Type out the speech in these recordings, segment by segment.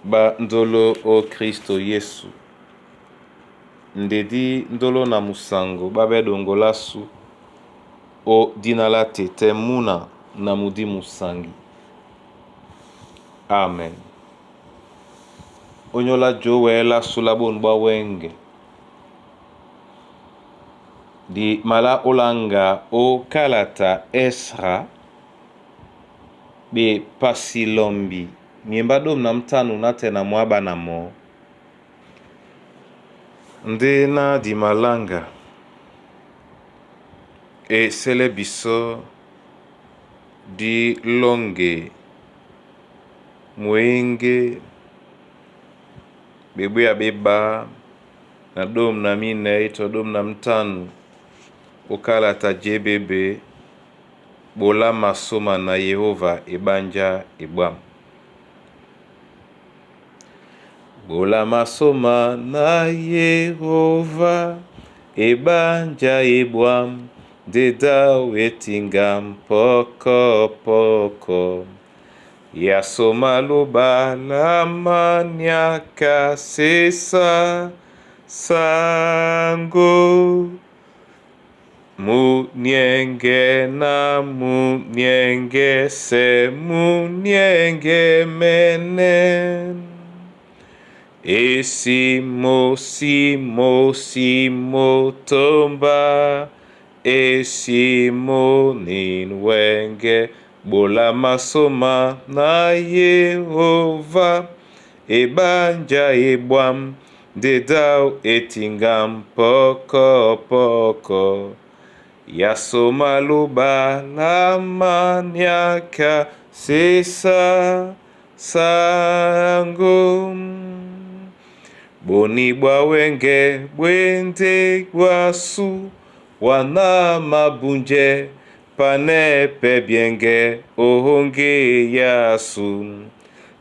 Ba ndolo o Kristo Yesu. Ndedi ndolo na musango babe dongolasu o dina la tete muna na mudi musangi. Amen. Onyola jowe la sula bonu bwa wenge. Di mala olanga o kalata Esra be pasilombi miemba dom na mtanu na tena mwaba na mo. Nde na di malanga e sele biso di longe mwenge bebwe beba na dom na mine ito dom na mtanu okalata jebebe bola masoma na Yehova ebanja ebwam. Bola masoma na Yehova ebanja ebwam ndeda wetingam poko poko. Yasoma loba la maniaka sesa sango. Munienge na munienge se munienge mene. Esimo simo simo tomba. Esimo ninwenge bola masoma na Yehova ebanja ebwam ndedao etingam poko poko. Yasoma loba la maniaka sesa sango. Boni bwa wenge bwende bwasu wana mabunje pane pe bienge ohonge yasu.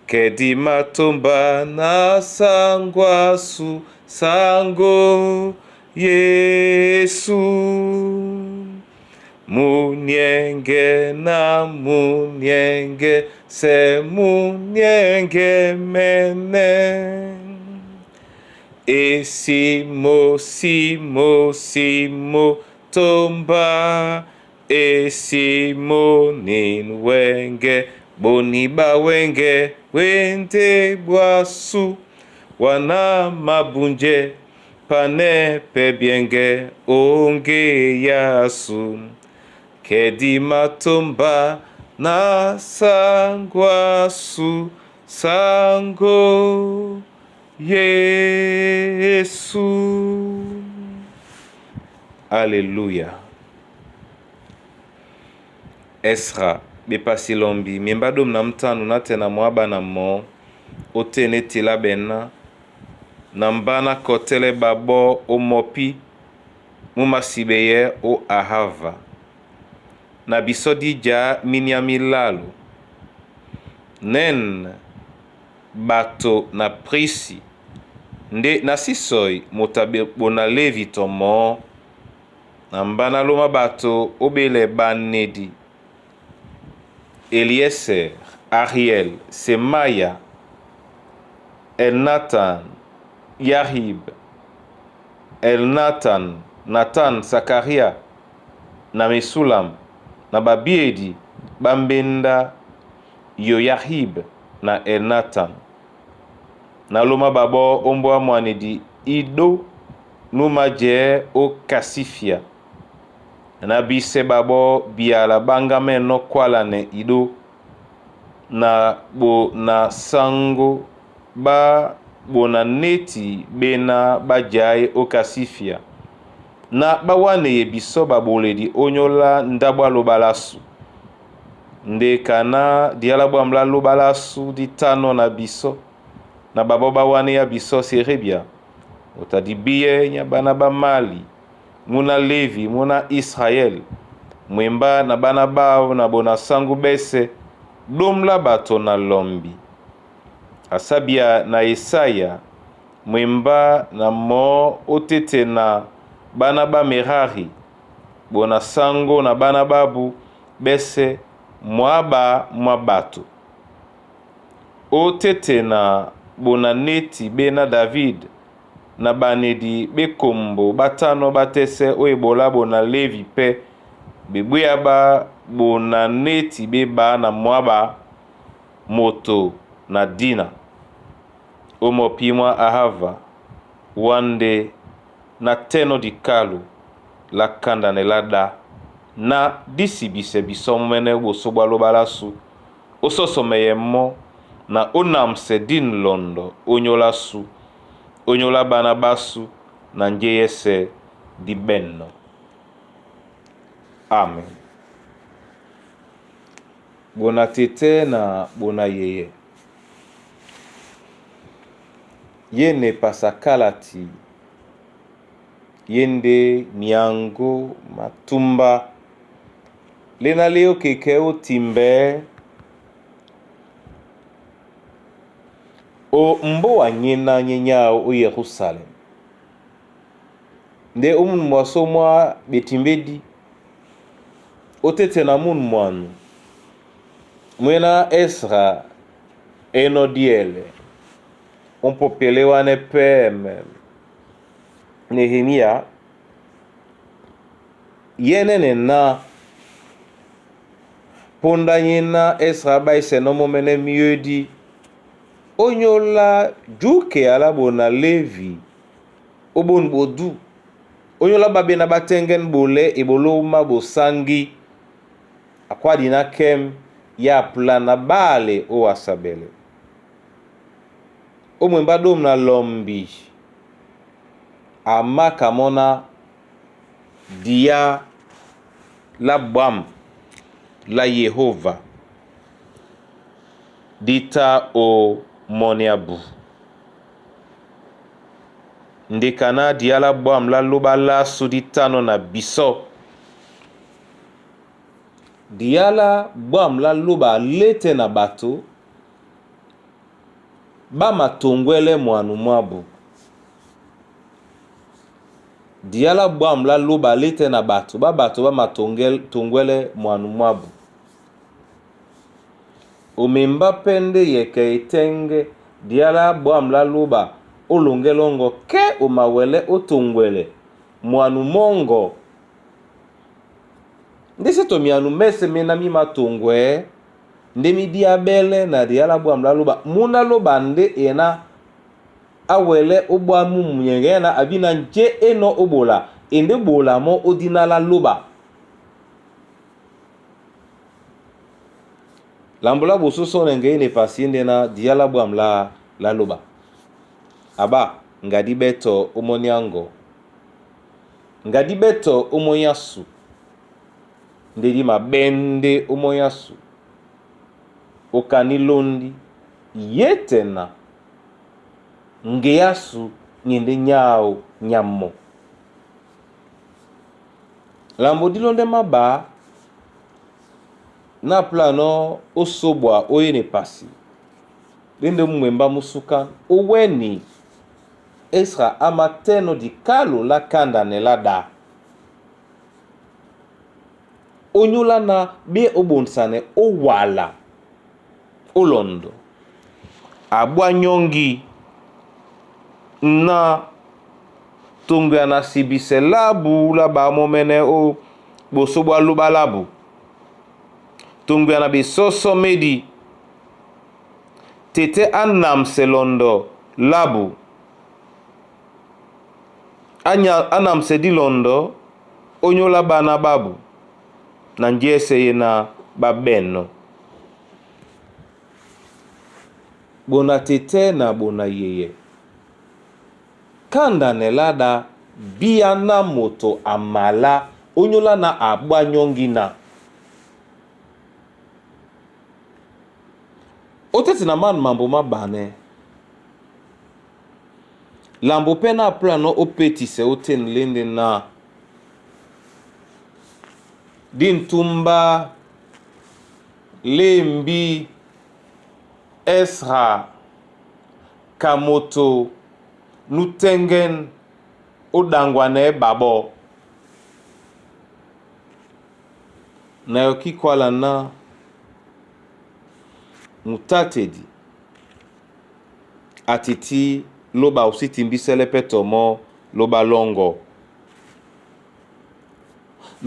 Kedi matomba na sangwasu sango Yesu. Munienge na munienge se munienge mene. Esimo simo simo tomba esimo ninwenge boni bawenge wende bwasu wana mabunje pane pe bienge onge yasu. Kedi matomba na sangwasu sango Yesu. Alléluia. Esra bepasilombi miemba dom na mtanu na tena mwaba na mo otene tila bena na mbana kotele babo omopi mumasibeye o Ahava. Na biso dija minia milalu. Nen bato na prisi nde na sisoi moto bona levi to mo na mbana loma bato obele banedi Eliezer, Ariel, Semaya, Elnathan, Yarib, Elnathan, Nathan, Sakaria na Mesulam na babiedi bambenda Yoyarib na Elnathan. Na loma babo ombwa mwanedi Ido numa je o Kasifia. Na bise babo biala bangame no kwala ne Ido na bo na sango ba bona neti bena bajai o Kasifia. Na bawane ye biso baboledi onyola ndabwa lobalasu. Nde kana diala bwamla lobalasu ditano na biso. Na babo bawane ya biso Serebia. Otadi biye nya bana ba Mali. Muna Levi, muna Israel. Mwemba na bana bao na bona sangu bese. Domla bato na lombi. Asabia na Esaya. Mwemba na mo otete na bana ba Merari. Bona sango na bana babu bese mwaba mwa bato. Otete na Bona neti bena David na banedi be kombo batano batɛsɛ o ebola bona Levi pɛ bebweya bá bona neti be bana mwába moto na dina ó mɔpí mwá Ahava wá ndé ná tɛ́nɔ́ dikalo lá kándanɛ lá ɗá na dí sibisɛ bisɔ́mɛ́nɛ́ ó ɓosó ɓwá lóɓa lásu ó sɔ́sɔmɛyɛ mɔ́ na ó namsɛ dîn lɔndɔ ónyólá sú ónyólá ɓána ɓásū na njé yɛ́sɛ̄ dí ɓɛ̂nnɔ́. Amen. Bona tetɛ́ na bona yeyɛ. Ye ne pasakalati ye ndé myaŋgó matumba léná lé ó kekɛ́ ó timbɛɛ́ o mbóa nyéná nyé nyáō ó Yerusalem. Ndé ó munu mwasó mwá ɓetimbédí ó téte na munu mwanu mwéná Esra é nɔ́ díɛlɛ ó pópelé wánɛ́ pɛ́ Nehemia yɛ́nɛ́nɛ́ ná póndá nyéná Esra á ɓáísɛnɔ́ mɔ́mɛ́nɛ́ myédí ónyólá júkea lá ɓona Lévi ó ɓôn ɓodú ónyólá ɓá ɓéná ɓá tɛ́ŋgɛ́n ɓolɛ́ eɓoló má ɓosáŋgí akwádi ná kɛ́m yá pula na ɓáalɛ ó wasabɛlɛ. Ó mwembá ɗôm na lɔmbi a máka mɔ́ ná diyá lá ɓwǎm̀ lá Yehóva dí tá ó mɔ́ní ábū. Ndé ka ná diyá lá ɓwǎm̀ lá lóɓa lásū dí tánɔ́ na bisɔ́. Diyá lá ɓwǎm̀ lá lóɓa lé tɛ́ na ɓato ɓá matoŋgwɛ́lɛ́ mwanu mwábū. Diyá lá ɓwǎm̀ lá lóɓa lé tɛ́ na ɓato ɓá ɓato ɓá matoŋgwɛ́lɛ́ mwanu mwábū. O membá pɛ́ ndé yɛkɛ e tɛ́ŋgɛ́ diyá lá ɓwǎm̀ lá lóɓa ó loŋgɛ́ lɔ́ŋgɔ́ kɛ́ o mawɛlɛ́ ó toŋgwɛlɛ mwanu mɔ́ŋgɔ. Ndé sí tɔ myanu mɛ́sɛ̄ méná mí mātoŋgwɛɛ́ ndé mí díáɓɛ́lɛ́ na diyá lá ɓwǎm̀ lá lóɓa múná lóɓa ndé e ná á wɛlɛ́ ó ɓwá mú munyɛŋgɛ na abí ná njé é nɔ́ ó ɓola e ndé ɓola mɔ́ ó díná lá lóɓa. Lambo lá ɓosósó na ŋgɛ́ e pasi ndé ná diyá lá ɓwǎm̀ lá lá lóɓa. Aɓá ŋga dí ɓɛ́tɔ̄ ó mɔ́ nyáŋgɔ. Ŋga dí ɓɛ́tɔ̄ ó mɔ́ nyásû. Ndé dí maɓɛ́ ndé ó mɔ́ nyásû. Ó kaní lóndí yé tɛ na ŋge ásū nyé ndé nyáō nyá mɔ́. Lambo dí lóndɛ́ máɓǎ ná púlanɔ́ ó sóɓwa ó yéne pasi. Lé ndé mú mwembá mú súkán ó wɛ́ni Esra á matɛ́nɔ́ dikalo lá kándanɛ lá ɗá. Ónyólá ná ɓé ó ɓonsanɛ ó wala ó lɔndɔ. A ɓwá nyɔ́ŋgi ná toŋgoya na sibisɛ lábū lá ɓamɔ́mɛ́nɛ́ ó ɓosó ɓwá lóɓa lábū. Toŋgoya na ɓesɔ́sɔ́ médi tetɛ́ á namsɛ lɔndɔ lábū. Á namsɛ dí lɔndɔ ónyólá ɓána ɓábū na njɛ́sɛ̄ yé ná ɓá ɓɛ̂nnɔ́. Ɓona tetɛ́ na ɓona yeyɛ. Kándanɛ lá ɗá bíá ná moto a malá ónyólá ná a ɓwá nyɔ́ŋgi ná. Ó téte na mân mambo má ɓanɛ́. Lambo pɛ́ ná púlanɔ́ ó pétisɛ ótên lé ndé ná dí ntúmbá lê mbí Esra ka moto nú tɛ́ŋgɛ́n ó ɗaŋgwanɛɛ́ ɓaɓɔ́. Na yɔkí kwála ná mutátedi A tití lóba o sí timbísɛ́lɛ́ pɛ́ tɔ mɔ́ lóba lɔ́ŋgɔ̄.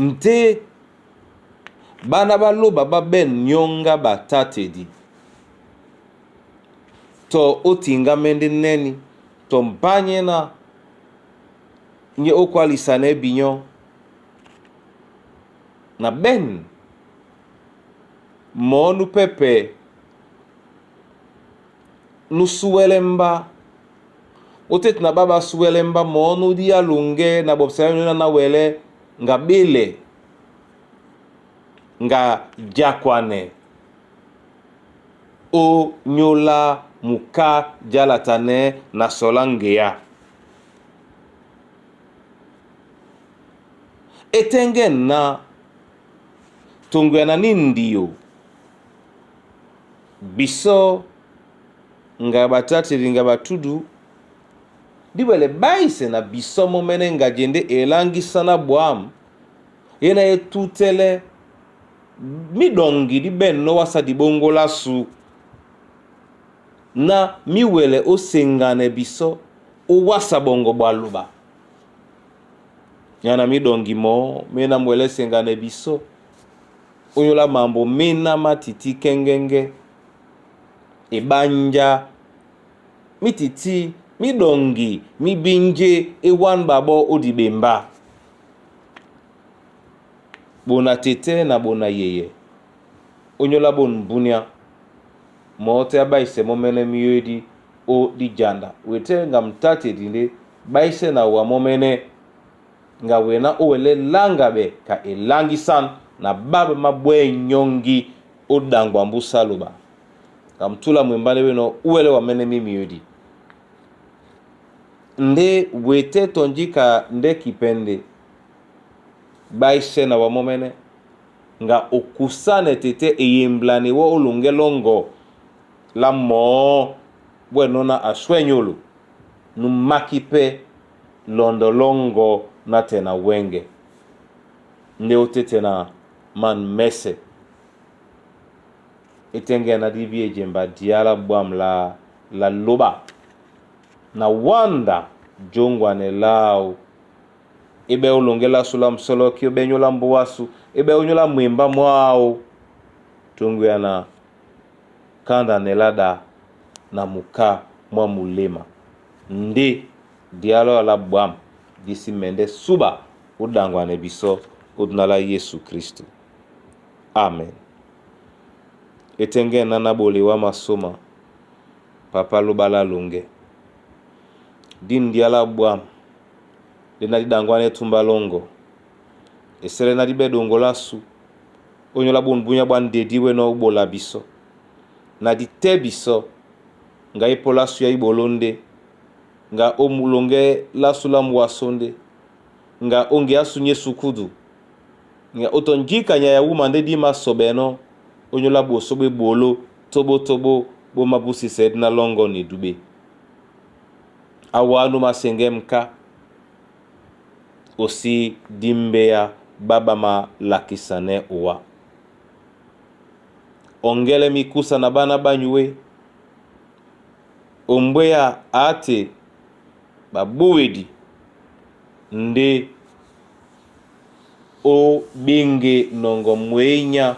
Ndé ɓána ɓá lóba ɓá ɓɛ̂n nyóŋgá ɓatátedi tɔ ó tiŋgámɛ́ ndé nɛ́nī tɔ mbányɛ́ ná nyé ó kwálisanɛ́ binyɔ́ na ɓɛ̂n mɔɔ́ nú pɛ́pɛ nú súwɛlɛ́ mbá ó tete na ɓá ɓásúwɛ́lɛ́ mbá mɔɔ́ nú dí álongɛ́ na ɓɔpsɛ ɓá ná wɛlɛ́ ŋga ɓélɛ ŋga jakwanɛ ó nyóla muká jálatanɛ́ na sɔ lá ŋgeá. E tɛ́ŋgɛ̂ne ná toŋgoyana ní ndio bisɔ́ ŋga ɓatátedi ŋga ɓatudu dí ɓwɛlɛ ɓáisɛ na bisɔ́ mɔ́mɛ́nɛ́ ŋgaje ndé eláŋgísá ná ɓwǎm̀ e na e tútɛ́lɛ́ míɗɔŋgi dí ɓɛ̂n ó wásā diɓóŋgó lásu ná mí wɛlɛ ó seŋganɛ bisɔ́ ó wásā ɓɔŋgɔ ɓwa loba. Nyá na míɗɔŋgi mɔɔ́ mé ná mwɛlɛ́ seŋganɛ bisɔ́ ó nyóla mambo méná má tití kɛ́ŋgɛ́ŋgɛ́ eɓánjá mí tití míɗɔŋgi mí bínjé é wán ɓaɓɔ́ ó diɓembá. Ɓona tetɛ́ na ɓona yeyɛ ó nyóla ɓôn mbúnia mɔɔ́ tɛ́ á ɓáisɛ mɔ́mɛ́nɛ́ míyóédí ó díjanda wetɛ́ ŋga mtátedi ndé ɓáísɛ́ na wa mɔ́mɛ́nɛ́ ŋga wena ó wɛlɛ́ láŋgaɓɛ ka eláŋgísán na ɓá ɓá máɓwɛ́ nyɔ́ŋgí ó ɗaŋgwa mbúsá loba. Ŋga mtúla mwembá ndé wénɔ̄ úwɛ́lɛ́ wamɛ́nɛ́ mí miyódi. Ndé wetɛ́ tɔ njíka ndé kipɛnde ɓáísɛ́ na wa mɔ́mɛ́nɛ́ ŋga okusánɛ tetɛ́ eyemblane wɔ́ ó loŋgɛ́ lɔ́ŋgɔ lá mɔɔ́ bwɛ́nɔ́ ná a swɛ́ nyólo nú mákí pɛ́ lɔndɔ lɔ́ŋgɔ̄ nátɛɛ na wɛ́ŋgɛ ndé ó tétɛ na man mɛ́sɛ é tɛ́ŋgɛ́ ná dí bí ejemba diá lá ɓwǎm̀ lá lóɓa na wánda jǒŋgwanɛ láō é ɓɛ́ ó loŋgɛ́ lásu lá musɔ́lɔ́kí, é ɓɛ́ nyóla mbóa ásu, é ɓɛ́ ó nyóla mwembá mwáō toŋgoyana kándanɛ lá ɗá na muká mwá muléma. Ndé diá lɔ́ lá ɓwǎm̀ dí sí mɛndɛ́ súɓa ó ɗaŋgwanɛ bisɔ́ ó dina lá Yésu Kristo. Amen. E tɛ́ŋgɛ̂ne ná ná ɓole wá masóma papa lóɓa lá loŋgɛ́. Dîn diá lá ɓwǎm̀ ndé ná dí ɗaŋgwánɛ́ túmbá lɔ́ŋgɔ̄. Esɛ́lɛ́ ná dí ɓɛ́ ɗoŋgo lásu ó nyóla ɓôn búnyá ɓwá ndedí wénɔ̄ ó ɓola bisɔ́. Na dí tɛ́ bisɔ́ ŋga í pɔ́ lásu á íɓoló ndé ŋga ó loŋgɛ́ lásu lá muwasó ndé ŋga ó ŋge ásu ní esukúdu ŋga ó tɔ njíka nyay a wúma ndé dí māsɔɓɛnɔ́ ó nyóla ɓosó ɓé ɓoló tóɓótóɓó ɓó mábúsisɛ́ na lɔ́ŋgɔ̄ na edúɓé. A wá nú máseŋgɛ́ mká o sí dímbéá ɓá ɓá mālakisanɛ́ owá. Ɔŋgɛ́lɛ́ mikúsa na ɓána ɓá nyué ombwéya á te ɓaɓówedi ndé ó ɓéŋge nɔŋgɔ mwěnyá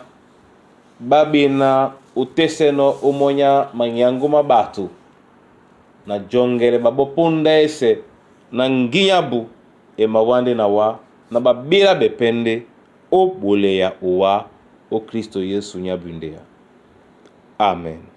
ɓá ɓéná ó tɛ́sɛ́nɔ́ ó mɔ́nyá manyaŋgó má ɓato na jɔŋgɛlɛ ɓaɓɔ́ póndá ɛ́sɛ̄ na ŋgínya ábū e mawá ndé na wá na ɓabéla ɓɛpɛ́ ndé ó ɓoleya owá ó Kristo Yesu nyá bundéa. Amen.